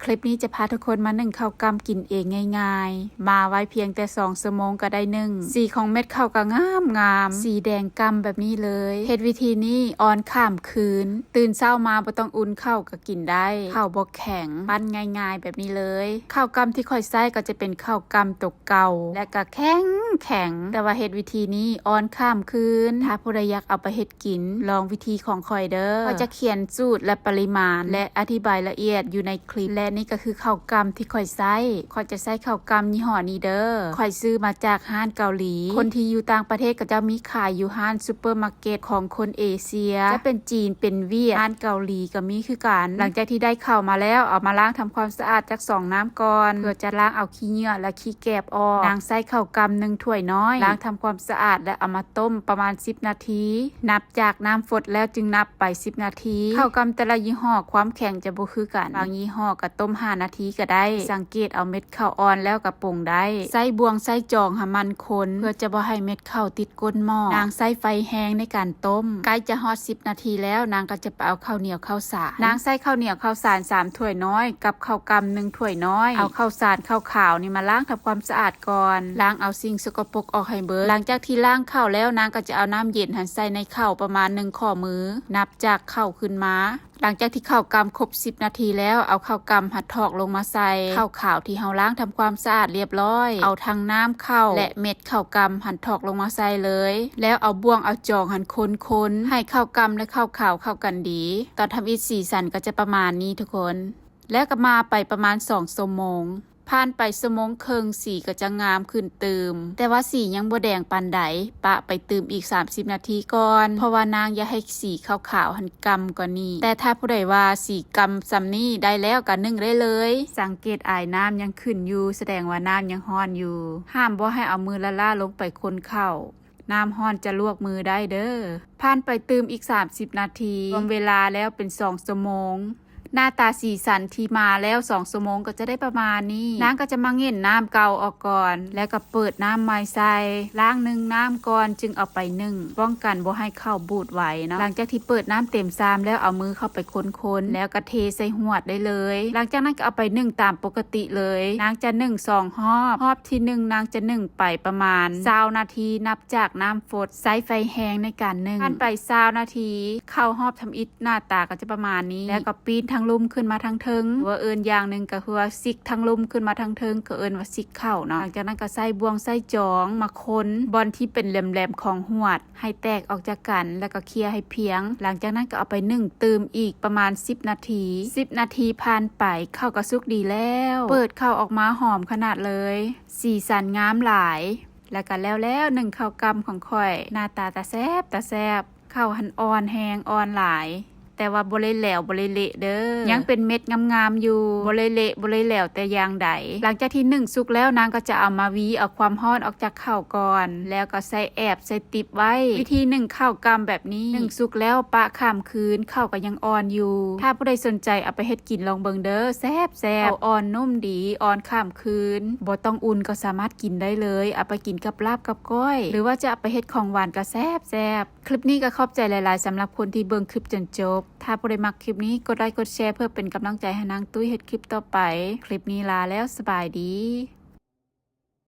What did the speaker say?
ຄລິບນີ້ຈະພາທຸກຄົນມາໜຶ້ງເຂົ້າກ່ຳກິນເອງງ່າຍໆ. ໝ້າໄວ້ພຽງແຕ່ສອງຊົ່ວໂມງກໍໄດ້ໜຶ້ງ. ສີຂອງເມັດເຂົ້າກໍງາມໆ ສີແດງກ່ຳແບບນີ້ເລີຍ. ເຮັດວິທີນີ້ອ່ອນຂ້າມຄືນ. ຕື່ນເຊົ້າມາບໍ່ຕ້ອງອຸ່ນເຂົ້າກໍກິນໄດ້. ເຂົ້າບໍ່ແຂງ, ປັ້ນງ່າຍໆແບບນີ້ເລີຍ. ເຂົ້າກ່ຳທີ່ຂ້ອຍໃຊ້ກໍຈະເປັນເຂົ້າກ່ຳໂຕເກົ່າ ແລະກໍແຂງໆ, ແຕ່ວ່າເຮັດວິທີນີ້ອ່ອນຂ້າມຄືນ. ຖ້າຜູ້ໃດຢາກເອົາໄປເຮັດ ກິນ ລອງວິທີຂອງຂ້ອຍເດີ້. ຂ້ອຍຈະຂຽນສູດ ແລະ ປະລິມານ ແລະ ອະທິບາຍລະອຽດຢູ່ໃນຄລິບ ແລະ ນີ້ກໍຄືເຂົ້າກ່ຳທີ່ຂ້ອຍໃຊ້. ຂ້ອຍຈະໃຊ້ເຂົ້າກ່ຳຍີ່ຫໍ້ນີ້ເດີ້. ຂ້ອຍຊື້ມາຈາກຮ້ານເກົາຫຼີ. ຄົນທີ່ຢູ່ຕ່າງປະເທດ ເຂົາເຈົ້າມີຂາຍຢູ່ຮ້ານຊຸບເປີມາເກັດຂອງຄົນເອເຊຍ. ຈະເປັນຈີນ ເປັນຫວຽດ, ຮ້ານເກົາຫຼີກໍມີຄືກັນ. ຫຼັງຈາກທີ່ໄດ້ເຂົ້າມາແລ້ວ ເອົາມາລ້າງທຳຄວາມສະອາດຈັກສອງນ້ຳກ່ອນ ເພື່ອຈະລ້າງເອົາຂີ້ເຫຍື້ອ ແລະ ຂີ້ ແກບອອກ. ນາງໃຊ້ເຂົ້າກ່ຳໜຶ່ງຖ້ວຍນ້ອຍ ລ້າງທຳຄວາມສະອາດ ແລະ ເອົາມາຕົ້ມປະມານສິບນາທີ. ນັບຈາກນ້ຳຟົດແລ້ວຈຶ່ງນັບໄປສິບນາທີ. ເຂົ້າກ່ຳແຕ່ລະຍີ່ຫໍ້ຄວາມແຂງຈະບໍ່ຄືກັນ. ບາງຍີ່ຫໍ້ກໍຕົ້ມຫ້ານາທີກໍໄດ້. ສັງເກດເອົາເມັດເຂົ້າອ່ອນແລ້ວກໍປົງໄດ້. ໃຊ້ບ່ວງໃຊ້ຈອງໃຫ້ໝັ້ນຄົນ ເພື່ອຈະບໍ່ໃຫ້ເມັດເຂົ້າຕິດກົ້ນໝໍ້. ນາງໃຊ້ໄຟແຮງໃນການຕົ້ມ. ໃກ້ຈະຮອດສິບນາທີແລ້ວ ນາງກໍຈະໄປເອົາເຂົ້າໜຽວເຂົ້າສານ. ນາງໃຊ້ເຂົ້າໜຽວເຂົ້າສານສາມຖ້ວຍນ້ອຍ ກັບເຂົ້າກ່ຳໜຶ່ງຖ້ວຍນ້ອຍ. ເອົາເຂົ້າສານເຂົ້າຂາວນີ້ມາລ້າງທຳຄວາມສະອາດກ່ອນ. ລ້າງເອົາສິ່ງສະກະປົກອອກໃຫ້ເບິດ. ຫຼັງຈາກທີ່ລ້າງເຂົ້າແລ້ວ ນາງກໍຈະເອົານ້ຳເຢັນຫັ້ນໃສ່ໃນເຂົ້າປະມານໜຶ່ງຂໍ້ມື ນັບຈາກເຂົ້າຂຶ້ນມາ. ຫຼັງຈາກທີ່ເຂົ້າກ່ຳຄົບສິບນາທີແລ້ວ ເອົາເຂົ້າກ່ຳຫັ້ນຖອກລົງມາໃສ່ເຂົ້າຂາວທີ່ເຮົາລ້າງທຳຄວາມສະອາດລຽບລ້ອຍ. ເອົາທັງນ້ຳເຂົ້າ ແລະ ເມັດເຂົ້າກ່ຳຫັ້ນຖອກລົງມາໃສ່ເລີຍ. ແລ້ວເອົາບ່ວງເອົາຈອງຫັ້ນຄົນໆ ໃຫ້ເຂົ້າກ່ຳ ແລະ ເຂົ້າຂາວເຂົ້າກັນດີ. ຕອນທຳອິດສີສັນກໍຈະປະມານນີ້ທຸກຄົນ. ແລ້ວກໍໝ້າໄປປະມານສອງຊົ່ວໂມງ. ຜ່ານໄປຊົ່ວໂມງເຄິ່ງ ສີກໍຈະງາມຂຶ້ນຕື່ມ, ແຕ່ວ່າສີຍັງບໍ່ແດງປານໃດ. ປະໄປຕື່ມອີກສາມສິບນາທີກ່ອນ ເພາະວ່ານາງຢາກໃຫ້ສີຂາວໆຫັ້ນກ່ຳກວ່ານີ້. ແຕ່ຖ້າຜູ້ໃດວ່າສີກ່ຳສ່ຳນີ້ໄດ້ແລ້ວກໍໜຶ້ງໄດ້ເລີຍ. ສັງເກດອາຍນ້ຳຍັງຂຶ້ນຢູ່ ສະແດງວ່ານ້ຳຍັງຮ້ອນຢູ່. ຫ້າມບໍ່ໃຫ້ເອົາມືລ້າໆລົງໄປຄົນເຂົ້າ. ນ້ຳຮ້ອນຈະລວກມືໄດ້ເດີ້. ຜ່ານໄປຕື່ມອີກສາມສິບນາທີ, ລວມເວລາແລ້ວເປັນສອງຊົ່ວໂມງ. ໜ້າຕາສີສັນທີ່ມາແລ້ວສອງຊົ່ວໂມງກໍຈະໄດ້ປະມານນີ້. ນາງກໍຈະມາເຫງັນນ້ຳເກົ່າອອກກ່ອນ ແລ້ວກໍເປີດນ້ຳໃໝ່ໃສ່. ລ້າງໜຶ່ງນ້ຳກ່ອນຈຶ່ງເອົາໄປໜຶ້ງ, ປ້ອງກັນບໍ່ໃຫ້ເຂົ້າບູດໄຫວເນາະ. ຫຼັງຈາກທີ່ເປີດນ້ຳເຕັມຊາມແລ້ວ ເອົາມືເຂົ້າໄປຄົນໆ ແລ້ວກໍເທໃສ່ຫວດໄດ້ເລີຍ. ຫຼັງຈາກນັ້ນກໍເອົາໄປໜຶ້ງຕາມປົກກະຕິເລີຍ. ນາງຈະໜຶ້ງສອງຮອບ. ຮອບທີໜຶ່ງ ນາງຈະໜຶ້ງໄປປະມານຊາວນາທີ ນັບ ຈາກນ້ຳຟົດ, ໃຊ້ໄຟແຮງໃນການໜຶ້ງ. ຜ່ານໄປຊາວນາທີ, ເຂົ້າຮອບທຳອິດໜ້າຕາກໍຈະປະມານນີ້. ແລ້ວກໍປີ້ນທາງລຸ່ມຂຶ້ນມາທາງເທິງ, ຫຼືວ່າເອີ້ນຢ່າງໜຶ່ງກໍຄືວ່າຊິກທາງລຸ່ມຂຶ້ນມາທາງເທິງ, ກໍເອີ້ນວ່າຊິກເຂົ້າເນາະ. ຫຼັງຈາກນັ້ນກໍໃຊ້ບ່ວງໃຊ້ຈອງມາຄົນບ່ອນທີ່ເປັນແຫຼມໆຂອງຫວດໃຫ້ແຕກອອກຈາກກັນ, ແລ້ວກໍເຄຍໃຫ້ພຽງ. ຫຼັງຈາກນັ້ນກໍເອົາໄປໜຶ້ງຕື່ມອີກປະມານສິບນາທີ. ສິບນາທີຜ່ານໄປ, ເຂົ້າກໍສຸກດີແລ້ວ. ເປີດເຂົ້າອອກມາຫອມຂະໜາດເລີຍ. ສີສັນງາມຫຼາຍ. ແລ້ວກໍແລ້ວໆ ໜຶ້ງເຂົ້າກ່ຳຂອງຂ້ອຍ. ໜ້າຕາຕາແຊບ ຕາແຊບ. ເຂົ້າຫັ້ນອ່ອນແຮງ ອ່ອນຫຼາຍ, ແຕ່ວ່າບໍ່ໄດ້ແຫຼວ ບໍ່ໄດ້ເລະເດີ້. ຍັງເປັນເມັດງາມໆຢູ່, ບໍ່ໄດ້ເລະ ບໍ່ໄດ້ແຫຼວແຕ່ຢ່າງໃດ. ຫຼັງຈາກທີ່ໜຶ້ງສຸກແລ້ວ, ນາງກໍຈະເອົາມາຫວີເອົາຄວາມຮ້ອນອອກຈາກເຂົ້າກ່ອນ, ແລ້ວກໍໃສ່ແອບ ໃສ່ຕິບໄວ້. ວິທີໜຶ້ງເຂົ້າກ່ຳແບບນີ້, ໜຶ້ງສຸກແລ້ວປະຂ້າມຄືນ, ເຂົ້າກໍຍັງອ່ອນຢູ່. ຖ້າຜູ້ໃດສົນໃຈເອົາໄປເຮັດກິນລອງເບິ່ງເດີ້, ແຊບໆ. ເຂົ້າອ່ອນນຸ້ມດີ, ອ່ອນຂ້າມ ຄືນ, ບໍ່ຕ້ອງອຸ່ນກໍສາມາດກິນໄດ້ເລີຍ. ເອົາໄປກິນກັບລາບກັບກ້ອຍ ຫຼືວ່າຈະເອົາໄປເຮັດຂອງຫວານກໍແຊບໆ. ຄລິບນີ້ກໍຂອບໃຈຫຼາຍໆ ສຳລັບຄົນທີ່ເບິ່ງຄລິບຈົນຈົບ. ຖ້າຜູ້ໃດມັກຄລິບນີ້, ກົດໄລກົດແຊເພື່ອເປັນກຳລັງໃຈໃຫ້ນາງຕຸ້ຍເຮັດຄລິບຕໍ່ໄປ. ຄລິບນີ້ລາແລ້ວ, ສະບາຍດີ.